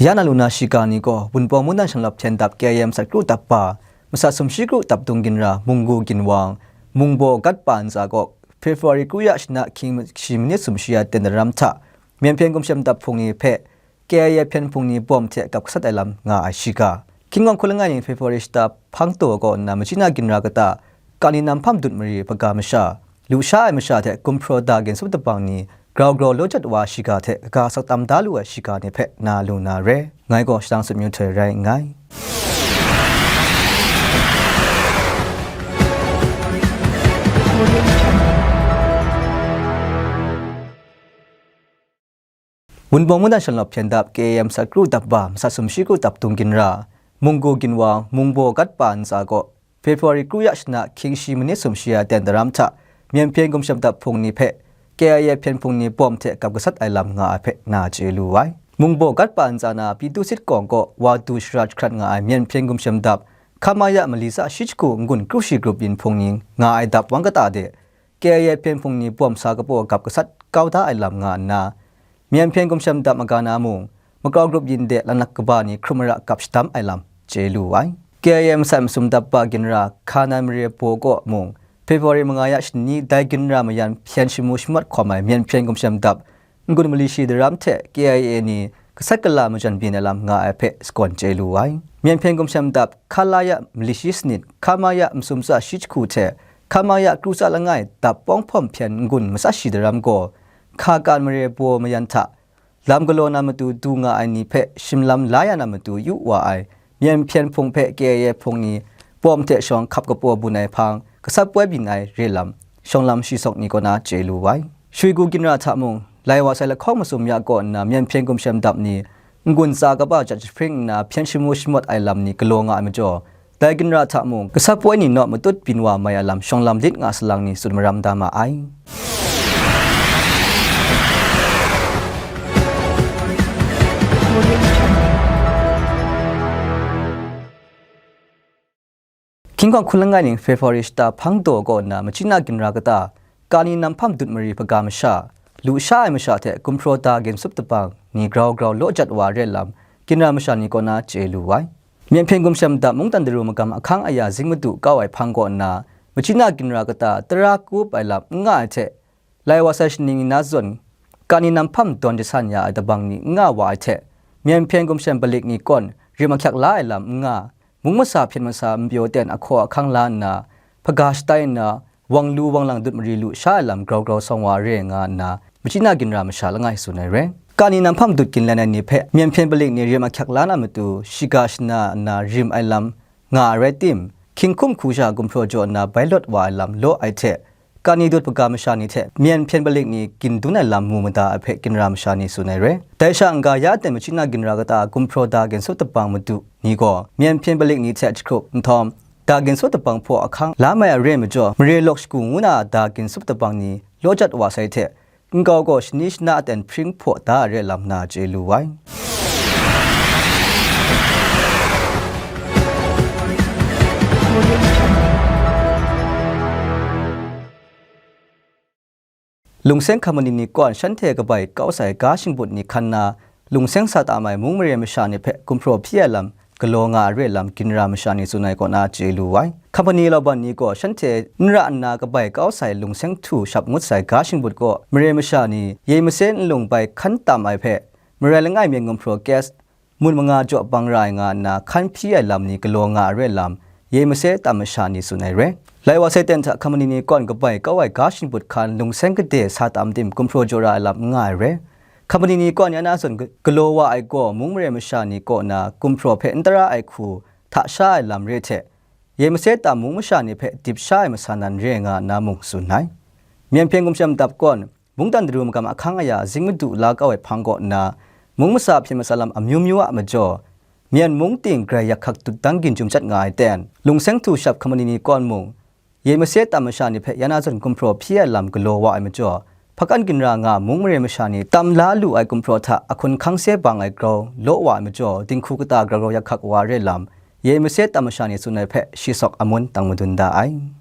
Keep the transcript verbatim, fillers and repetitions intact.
Ya na lu na shiga ni gaw, Wunpawng mungdan shanglawp hpyen dap K I A masat kru dap ba, masat sumshi kru dap dung ginra, Munggu Ginwang, Mungbaw Gatpa ntsa kaw, February kru ya shana hkying shi manit sumshi a ten daram hta, Myen Hpyen Gumshem Dap Hpung ni hpe K I A hpyen hpung ni bawm hte gap gasat ai lam nga ai shiga. King Kawng Hku Langai Ning February shata hpang taw kaw nna Machina Ginra kata, Kani Nam Hpam Dut Mari hpaga masha, lusha ai masha hte gumhpraw da ginsup dabang ni grau grau law jat wa shiga hte kaga sak tam da lu ai shiga ni hpe na lu na re. Ngai gaw Shadang Sut Myu Htoi rai nngai. Wunpawng mungdan shanglawp hpyen dap K I A masat kru dap ba, masat sumshi kru dap dung ginra, Munggu Ginwang, Mungbaw Gatpa ntsa kaw, February kru ya shana hkying shi manit sumshi a ten daram hta, Myen Hpyen Gumshem Dap Hpung ni hpe K I A hpyen hpung ni bawm hte gap gasat ai lam nga ai hpe na chye lu ai. Mungbaw Gatpa ntsa na Pyithu Sit Kawng kaw wa du shara jahkrat nga ai Myen Hpyen Gumshem Dap, Khamaya mali tsa shi jahku n-gun kru shi grup yin hpung ni nga ai dap wang kata de, K I A hpyen hpung ni bawm sa kabaw gap gasat kau da ai lam nga nna, Myen Hpyen Gumshem Dap maga na mung, makau grup yin de lanak kaba ni hkrum mara gap shadam ai lam chye lu ai. K I A masat masum dap ba ginra Hkanan Mare Baw kaw mung, February manga ya shani dai ginra mayan hpyen shamu shamawt hkawm ai Myen Hpyen Gumshem Dap, n-gun mali shi daram hte K I A ni gasat gala majan byin ai lam nga ai hpe sagawn chye lu ai. Myen Hpyen Gumshem Dap, Khalaya mali shi sanit, Khamaya masum tsa shi jahku hte Khamaya kru tsa langai dap pawng hpawm hpyen n-gun matsa shi daram gaw, Hkanan Mare Baw mayan hta lam galaw na matu du nga ai ni hpe shimlam la ya na matu yu wa ai, Myen Hpyen Hpung hpe K I A hpung ni bawm hte shawng hkap kapaw bun ai hpang, gasat poi byin ai re lam, shawng lam shi sawk ni kaw na chye lu ai. Shwigu ginra hta mung, lai wa sai lahkawng masum ya kaw nna Myen Hpyen Gumshem Dap ni n-gun tsa kaba jat jahpring nna hpyen shamu shamawt ai lam ni galaw nga ai majaw, dai ginra hta mung, gasat poi ni naw matut byin wa mai a lam shawng lam lit nga salang ni tsun maram da ma ai. King Kawng Hku Langai Ning February shata hpang daw kaw nna Machina Ginra kata, Kani Nam Hpam Dut Mari hpaga masha, lusha ai masha hte gumhpraw da ginsup dabang ni grau grau law jat wa re lam, ginra masha ni kaw na chye lu ai. Myen Hpyen Gumshem Dap mungdan daru magam ahkang aya zing madu kau ai hpang kaw nna, Machina Ginra kata tara kup ai lam n nga ai hte, lai wa sai shaning na zawn, Kani Nam Hpam dawn jasan ya ai dabang ni n nga wa ai hte, Myen Hpyen Gumshem Palik ni kawn rim ahkyak la ai lam n nga, mung masa hpyen masa npyaw ten ahkaw ahkang la nna, hpaga shatai nna, wang lu wang lang dut mari lu sha ai lam grau grau sawng wa re nga nna, Machina Ginra masha langai tsun ai re. Kani Nam Hpam dut ginlen ai ni hpe Myen Hpyen Palik ni rim ahkyak la na matu, shiga shana nna rim ai lam nga ai rai tim, hkying hkum hku sha gumhpraw jaw nna bai lawt wa ai lam law ai hte, Kani dut hpaga masha ni hte Myen Hpyen Palik ni gindun ai lam mu mada ai hpe Ginra masha ni tsun ai re. Dai sha n-ga ya ten Machina Ginra kata gumhpraw da ginsup dabang madu ni gaw Myen Hpyen Palik ni hte jahkrup nhtawm, da ginsup dabang hpaw ahkang la mai a re majaw, mare lawk shagu ngu na da ginsup dabang ni law jat wa sai hte, nkau gaw shani shana aten hpring hpaw da ai re lam na chye lu ai. Lungseng hkaman ni ni kawn shanhte kabai kau sai ga shingbut ni hkan na, lungseng sa tam ai mung mare masha ni hpe gumhpraw hpyi ai lam galaw nga ai re lam Ginra masha ni tsun ai kaw na chye lu ai. Hkaman ni lauban ni gaw shanhte n ra nna kabai kau sai lungseng htu shap ngut sai ga shingbut kaw mare masha ni yei mase nlung bai hkan tam ai hpe, Marai langai myen gumhpraw gas mun manga jaw bang ra ai nga nna hkan hpyi ai lam ni galaw nga ai re lam, yei mase tam masha ni tsun ai re. Lai wa sai ten hta hkaman ni ni kawn kabai kau ai ga shingbut hkan lungseng gade sa tam tim gumhpraw jaw ra ai lam n nga ai re. Hkaman ni ni kawn ya na zawn ga-, galaw wa ai gaw mung mare masha ni kaw na gumhpraw hpe n tara ai hku hta sha ai lam re hte, yei mase tam mung masha ni hpe dip sha ai masa nan re nga nna mung tsun ai. Myen Hpyen Gumshem Dap kawn, mungdan daru magam ahkang aya zing madu la kau ai hpang kaw nna, mung masa hpyen masa lam amyu myu a majaw, Myen mung ting grai yak hkak dut dang ginjum jat nga ai ten, lungseng htu shap hkaman ni ni kawn mung, yei mase tam masha ni hpe ya na zawn gumhpraw hpyi ai lam galaw wa ai majaw, hpakan ginra nga mung mare masha ni tam la lu ai gumhpraw hta ahkun hkang se bang ai grau law wa ai majaw, dinghku kata grau grau yak hkak wa ai re lam, yei mase tam masha ni tsun ai hpe shi sawk amun tang madun da ai.